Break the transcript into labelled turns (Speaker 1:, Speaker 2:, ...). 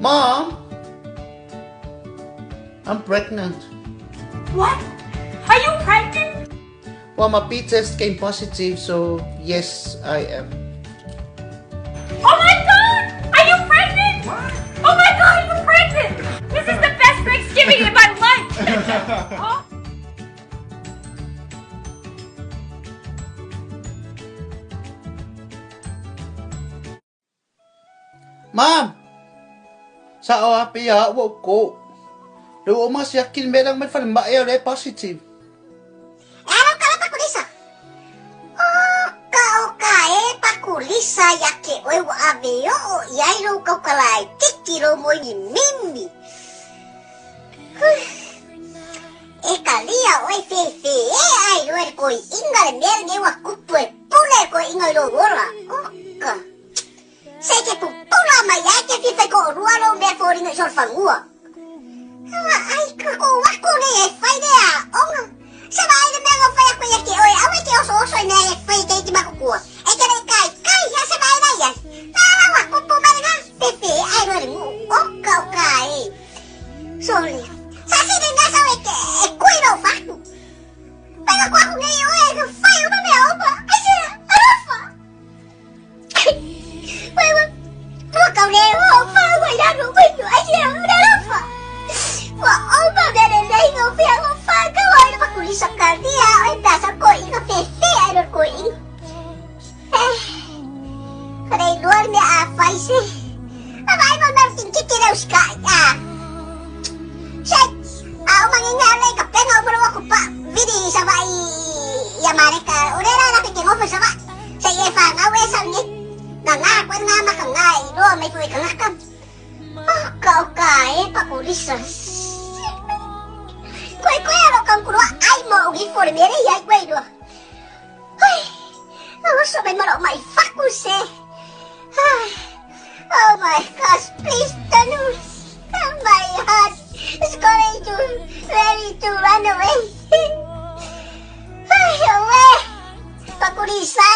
Speaker 1: Mom, I'm pregnant.
Speaker 2: What? Are you pregnant?
Speaker 1: Well, my P test came positive, so yes, I am.
Speaker 2: Oh my God! Are you pregnant? What? Oh my God, you're pregnant! This is the best Thanksgiving in my life! Oh.
Speaker 1: Mom! Sa o api a ua ko. Le o mas yakin merang mai whare mai o le positive.
Speaker 3: E alo ka la pakulisa. O ka o ka e pakulisa ia ke oe ua ave oo i ai lou kaukala e tiki lou moi ni mimi. E kalia oe fefe e ai loe le koi inga le mea lenei ua kupu e pule le koi inga i lou ola. Oka. Se ke pupula mai ai ke fia fai ko rua lou mea foliga i sona fanua. Ai ka ko aku nei e fai le aoga. Se vaai le mea o fai aku ia ke oe, aua e ke osooso i mea e fai i keiki makukua. E ke le kai kai ha se vaai lai ai. Na la ua kupu mai le nga fefe ai loa le nuu. Oka oka e. Sole. Sa sili nga sau e ke e kui lou fatu. Pega ko aku nei oe e fai uma mea uma. Ai se alofa. Sa ia whanau e sau nei. Nga nga koe nga maka nga i roa mai koe ka ngaka. Oh, ka o ka e pakulisa. Koe koe alo kang kuroa ai mo ugi fo le mere iai koe i roa. Ai, oso mai maro mai faku se. Ai, oh my gosh, please don't. My heart is going to ready to run away. Ai, away. Pakulisa.